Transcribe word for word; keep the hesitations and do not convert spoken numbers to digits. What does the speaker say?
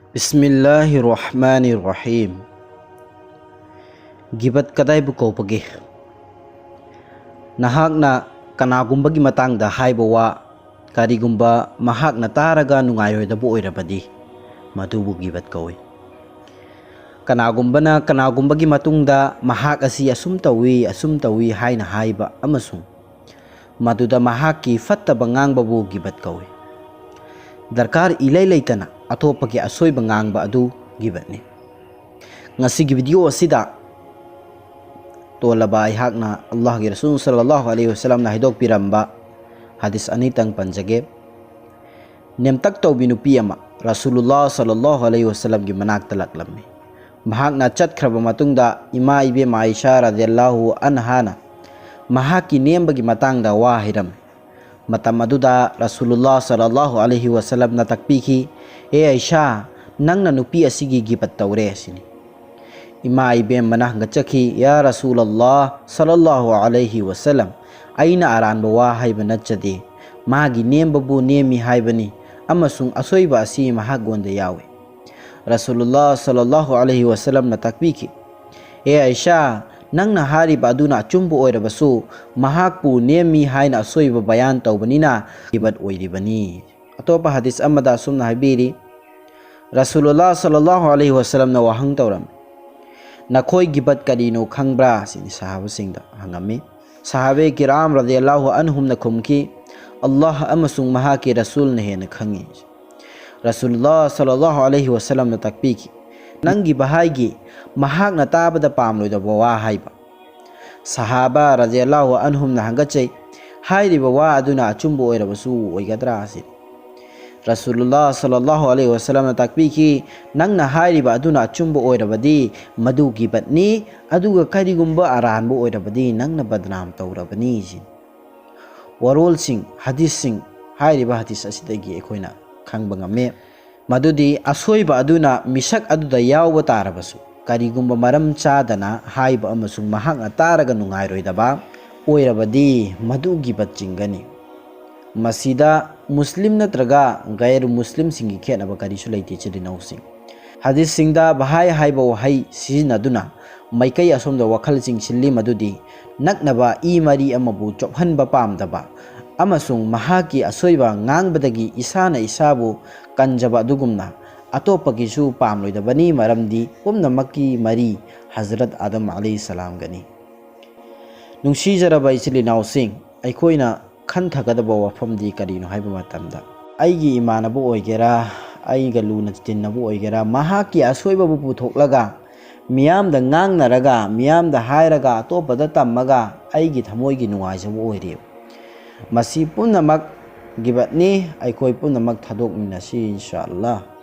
ꯕꯤꯁꯃꯤꯜꯂꯥꯍꯤꯔ ꯔꯍꯃꯥꯅꯤꯔ ꯔꯍꯤꯝ꯫ ꯒꯤꯕꯠ ꯀꯗꯥꯏꯕꯨ ꯀꯧꯕꯒꯦ? ꯅꯍꯥꯛꯅ ꯀꯅꯥꯒꯨꯝꯕꯒꯤ ꯃꯇꯥꯡꯗ ꯍꯥꯏꯕ ꯋꯥ ꯀꯔꯤꯒꯨꯝꯕ ꯃꯍꯥꯛꯅ ꯇꯥꯔꯒ ꯅꯨꯡꯉꯥꯏꯔꯣꯏꯗꯕ ꯑꯣꯏꯔꯕꯗꯤ, ꯃꯗꯨꯕꯨ ꯒꯤꯕꯠ ꯀꯧꯏ꯫ ꯀꯅꯥꯒꯨꯝꯕꯅ ꯀꯅꯥꯒꯨꯝꯕꯒꯤ ꯃꯇꯨꯡꯗ ꯃꯍꯥꯛ ꯑꯁꯤ ꯑꯁꯨꯝ ꯇꯧꯏ, ꯑꯁꯨꯝ ꯇꯧꯏ ꯍꯥꯏꯅ ꯍꯥꯏꯕ ꯑꯃꯁꯨꯡ ꯃꯗꯨꯗ ꯃꯍꯥꯛꯀꯤ ꯐꯠꯇꯕ ꯉꯥꯡꯕꯕꯨ ꯒꯤꯕꯠ ꯀꯧꯏ꯫ ꯗꯔꯀꯥꯔ ꯏꯂꯩ ꯂꯩꯇꯅ ꯑꯇꯣꯞꯄꯒꯤ ꯑꯁꯣꯏꯕ ꯉꯥꯡꯕ ꯑꯗꯨ ꯒꯤꯕꯠꯅꯤ꯫ ꯉꯁꯤꯒꯤ ꯚꯤꯗꯤꯑꯣ ꯑꯁꯤꯗ ꯇꯣꯜꯂꯕ ꯑꯩꯍꯥꯛꯅ ꯑꯜꯂꯥꯍꯒꯤ ꯔꯁꯨꯜ ꯁꯜꯂꯜꯂꯥꯍꯨ ꯑꯂꯩꯍꯤ ꯋꯁꯜꯂꯝꯅ ꯍꯥꯏꯗꯣꯛꯄꯤꯔꯝꯕ ꯍꯗꯤꯁ ꯑꯅꯤꯇꯪ ꯄꯟꯖꯒꯦ꯫ ꯅꯦꯝꯇꯛ ꯇꯧꯕꯤ ꯅꯨꯄꯤ ꯑꯃ ꯔꯁꯨꯂꯨꯜꯂꯥꯍ ꯁꯜꯂꯜꯂꯥꯍꯨ ꯑꯂꯩꯍꯤ ꯋꯁꯜꯂꯝꯒꯤ ꯃꯅꯥꯛꯇ ꯂꯥꯛꯂꯝꯃꯤ꯫ ꯃꯍꯥꯛꯅ ꯆꯠꯈ꯭ꯔꯕ ꯃꯇꯨꯡꯗ ꯏꯃꯥ ꯏꯕꯦꯝ ꯑꯥꯏꯁꯥ ꯔꯗꯤꯌꯜꯂꯥꯍꯨ ꯑꯟꯍꯥꯅ ꯃꯍꯥꯛꯀꯤ ꯅꯦꯝꯕꯒꯤ ꯃꯇꯥꯡꯗ ꯋꯥ ꯍꯥꯏꯔꯝꯃꯤ꯫ ꯃꯇꯝ ꯑꯗꯨꯗ ꯔꯁꯨꯂꯨꯜꯂꯥꯍ ꯁꯜꯂꯜꯂꯥꯍꯨ ꯑꯂꯩꯍꯤ ꯋꯁꯜꯂꯝꯅ ꯇꯥꯛꯄꯤꯈꯤ, "ꯑꯦ ꯑꯥꯏꯁꯥ, ꯅꯪꯅ ꯅꯨꯄꯤ ꯑꯁꯤꯒꯤ ꯒꯤꯕꯠ ꯇꯧꯔꯦ" ꯑꯁꯤꯅꯤ꯫ ꯏꯃꯥ ꯏꯕꯦꯝꯃꯅ ꯍꯪꯒꯠꯆꯈꯤ, "ꯌꯥ ꯔꯁꯨꯂꯜꯂꯥꯍ ꯁꯜꯂꯜꯂꯥꯍꯨ ꯑꯂꯩꯍꯤ ꯋꯁꯜꯂꯝ, ꯑꯩꯅ ꯑꯔꯥꯟꯕ ꯋꯥ ꯍꯥꯏꯕ ꯅꯠꯆꯗꯦ꯫ ꯃꯥꯒꯤ ꯅꯦꯝꯕꯕꯨ ꯅꯦꯝꯃꯤ ꯍꯥꯏꯕꯅꯤ ꯑꯃꯁꯨꯡ ꯑꯁꯣꯏꯕ ꯑꯁꯤ ꯃꯍꯥꯛꯉꯣꯟꯗ ꯌꯥꯎꯏ"꯫ ꯔꯁꯨꯂꯨꯜꯂꯥꯍ ꯁꯜꯂꯜꯂꯥꯍꯨ ꯑꯂꯩꯍꯤ ꯋꯁꯜꯂꯝꯅ ꯇꯥꯛꯄꯤꯈꯤ, "ꯑꯦ ꯑꯥꯏꯁꯥ, ꯅꯪꯅ ꯍꯥꯏꯔꯤꯕ ꯑꯗꯨꯅ ꯑꯆꯨꯝꯕ ꯑꯣꯏꯔꯕꯁꯨ, ꯃꯍꯥꯛꯄꯨ ꯅꯦꯝꯃꯤ ꯍꯥꯏꯅ ꯑꯁꯣꯏꯕ ꯕꯌꯥꯟ ꯇꯧꯕꯅꯤꯅ ꯒꯤꯕꯠ ꯑꯣꯏꯔꯤꯕꯅꯤ"꯫ ꯑꯇꯣꯞꯄ ꯍꯗꯤꯁ ꯑꯃꯗ ꯑꯁꯨꯝꯅ ꯍꯥꯏꯕꯤꯔꯤ, ꯔꯁꯨꯂꯨꯜꯂꯥꯍ ꯁꯜꯂꯜꯂꯥꯍꯨ ꯑꯂꯩꯍꯤ ꯋꯁꯜꯂꯝꯅ ꯋꯥꯍꯪ ꯇꯧꯔꯝꯃꯤ, "ꯅꯈꯣꯏ ꯒꯤꯕꯠ ꯀꯔꯤꯅꯣ ꯈꯪꯕ꯭ꯔꯥ?" ꯁꯤꯅꯤ ꯁꯍꯥꯕꯁꯤꯡꯗ ꯍꯪꯉꯝꯃꯤ꯫ ꯁꯍꯥꯕꯦ ꯀꯤꯔꯥꯝ ꯔꯗꯤꯌꯜꯂꯥꯍꯨ ꯑꯟꯍꯨꯝꯅ ꯈꯨꯝꯈꯤ, "ꯑꯜꯂꯥꯍ ꯑꯃꯁꯨꯡ ꯃꯍꯥꯛꯀꯤ ꯔꯁꯨꯜꯅ ꯍꯦꯟꯅ ꯈꯪꯉꯤ"꯫ ꯔꯁꯨꯂꯨꯜꯂꯥꯍ ꯁꯜꯂꯜꯂꯥꯍꯨ ꯑꯂꯩꯍꯤ ꯋꯁꯜꯂꯝꯅ ꯇꯥꯛꯄꯤꯈꯤ, "ꯅꯪꯒꯤ ꯚꯍꯥꯏꯒꯤ ꯃꯍꯥꯛꯅ ꯇꯥꯕꯗ ꯄꯥꯝꯂꯣꯏꯗꯕ ꯋꯥ ꯍꯥꯏꯕ"꯫ ꯁꯍꯥꯕꯥ ꯔꯗꯤꯌꯜꯂꯥꯍꯨ ꯑꯟꯍꯨꯝꯅ ꯍꯪꯒꯠꯆꯩ, "ꯍꯥꯏꯔꯤꯕ ꯋꯥ ꯑꯗꯨꯅ ꯑꯆꯨꯝꯕ ꯑꯣꯏꯔꯕꯁꯨ ꯑꯣꯏꯒꯗ꯭ꯔꯥ?" ꯑꯁꯤꯅꯤ꯫ ꯔꯁꯨꯂꯨꯜꯂꯥꯍ ꯁꯜꯂꯜꯂꯥꯍꯨ ꯑꯂꯩꯍꯤ ꯋꯁꯜꯂꯝꯅ ꯇꯥꯛꯄꯤꯈꯤ, "ꯅꯪꯅ ꯍꯥꯏꯔꯤꯕ ꯑꯗꯨꯅ ꯑꯆꯨꯝꯕ ꯑꯣꯏꯔꯕꯗꯤ ꯃꯗꯨ ꯒꯤꯕꯠꯅꯤ, ꯑꯗꯨꯒ ꯀꯔꯤꯒꯨꯝꯕ ꯑꯔꯥꯟꯕ ꯑꯣꯏꯔꯕꯗꯤ ꯅꯪꯅ ꯕꯗꯅꯥꯝ ꯇꯧꯔꯕꯅꯤ" ꯁꯤꯅꯤ꯫ ꯋꯥꯔꯣꯜꯁꯤꯡ, ꯍꯗꯤꯁꯁꯤꯡ, ꯍꯥꯏꯔꯤꯕ ꯍꯗꯤꯁ ꯑꯁꯤꯗꯒꯤ ꯑꯩꯈꯣꯏꯅ ꯈꯪꯕ ꯉꯝꯃꯤ꯫ ꯃꯗꯨꯗꯤ ꯑꯁꯣꯏꯕ ꯑꯗꯨꯅ ꯃꯤꯁꯛ ꯑꯗꯨꯗ ꯌꯥꯎꯕ ꯇꯥꯔꯕꯁꯨ, ꯀꯔꯤꯒꯨꯝꯕ ꯃꯔꯝ ꯆꯥꯗꯅ ꯍꯥꯏꯕ ꯑꯃꯁꯨꯡ ꯃꯍꯥꯛꯅ ꯇꯥꯔꯒ ꯅꯨꯡꯉꯥꯏꯔꯣꯏꯗꯕ ꯑꯣꯏꯔꯕꯗꯤ ꯃꯗꯨ ꯒꯤꯕꯠ ꯆꯤꯡꯒꯅꯤ꯫ ꯃꯁꯤꯗ ꯃꯨꯁꯂꯤꯝ ꯅꯠꯇ꯭ꯔꯒ ꯒꯩꯔ ꯃꯨꯁꯂꯤꯝꯁꯤꯡꯒꯤ ꯈꯦꯠꯅꯕ ꯀꯔꯤꯁꯨ ꯂꯩꯇꯦ, ꯏꯆꯤꯜ ꯏꯅꯥꯎꯁꯤꯡ꯫ ꯍꯗꯤꯁꯁꯤꯡꯗ ꯚꯍꯥꯏ ꯍꯥꯏꯕ ꯋꯥꯍꯩ ꯁꯤꯖꯤꯟꯅꯗꯨꯅ ꯃꯥꯏꯀꯩ ꯑꯁꯣꯝꯗ ꯋꯥꯈꯜꯁꯤꯡ ꯁꯤꯜꯂꯤ, ꯃꯗꯨꯗꯤ ꯅꯛꯅꯕ ꯏ ꯃꯔꯤ ꯑꯃꯕꯨ ꯆꯣꯞꯍꯟꯕ ꯄꯥꯝꯗꯕ ꯑꯃꯁꯨꯡ ꯃꯍꯥꯛꯀꯤ ꯑꯁꯣꯏꯕ ꯉꯥꯡꯕꯗꯒꯤ ꯏꯁꯥꯅ ꯏꯁꯥꯕꯨ ꯀꯟꯖꯕ ꯑꯗꯨꯒꯨꯝꯅ ꯑꯇꯣꯞꯄꯒꯤꯁꯨ ꯄꯥꯝꯂꯣꯏꯗꯕꯅꯤ, ꯃꯔꯝꯗꯤ ꯄꯨꯝꯅꯃꯛꯀꯤ ꯃꯔꯤ ꯍꯖꯔꯠ ꯑꯥꯗꯝ ꯑꯂꯩꯍꯤ ꯁꯂꯥꯝꯒꯅꯤ꯫ ꯅꯨꯡꯁꯤꯖꯔꯕ ꯏꯆꯤꯜ ꯏꯅꯥꯎꯁꯤꯡ, ꯑꯩꯈꯣꯏꯅ ꯈꯟꯊꯒꯗꯕ ꯋꯥꯐꯝꯗꯤ ꯀꯔꯤꯅꯣ ꯍꯥꯏꯕ ꯃꯇꯝꯗ, ꯑꯩꯒꯤ ꯏꯃꯥꯟꯅꯕ ꯑꯣꯏꯒꯦꯔꯥ, ꯑꯩꯒ ꯂꯨꯅ ꯇꯤꯟꯅꯕ ꯑꯣꯏꯒꯦꯔꯥ, ꯃꯍꯥꯛꯀꯤ ꯑꯁꯣꯏꯕꯕꯨ ꯄꯨꯊꯣꯛꯂꯒ ꯃꯤꯌꯥꯝꯗ ꯉꯥꯡꯅꯔꯒ, ꯃꯤꯌꯥꯝꯗ ꯍꯥꯏꯔꯒ, ꯑꯇꯣꯞꯄꯗ ꯇꯝꯃꯒ ꯑꯩꯒꯤ ꯊꯃꯣꯏꯒꯤ ꯅꯨꯡꯉꯥꯏꯖꯕ ꯑꯣꯏꯔꯦꯕ꯫ ꯃꯁꯤ ꯄꯨꯝꯅꯃꯛ ꯒꯤꯕꯠꯅꯤ꯫ ꯑꯩꯈꯣꯏ ꯄꯨꯝꯅꯃꯛ ꯊꯥꯗꯣꯛꯃꯤꯟꯅꯁꯤ, ꯏꯟꯁꯥ ꯑꯜꯂꯥꯍ꯫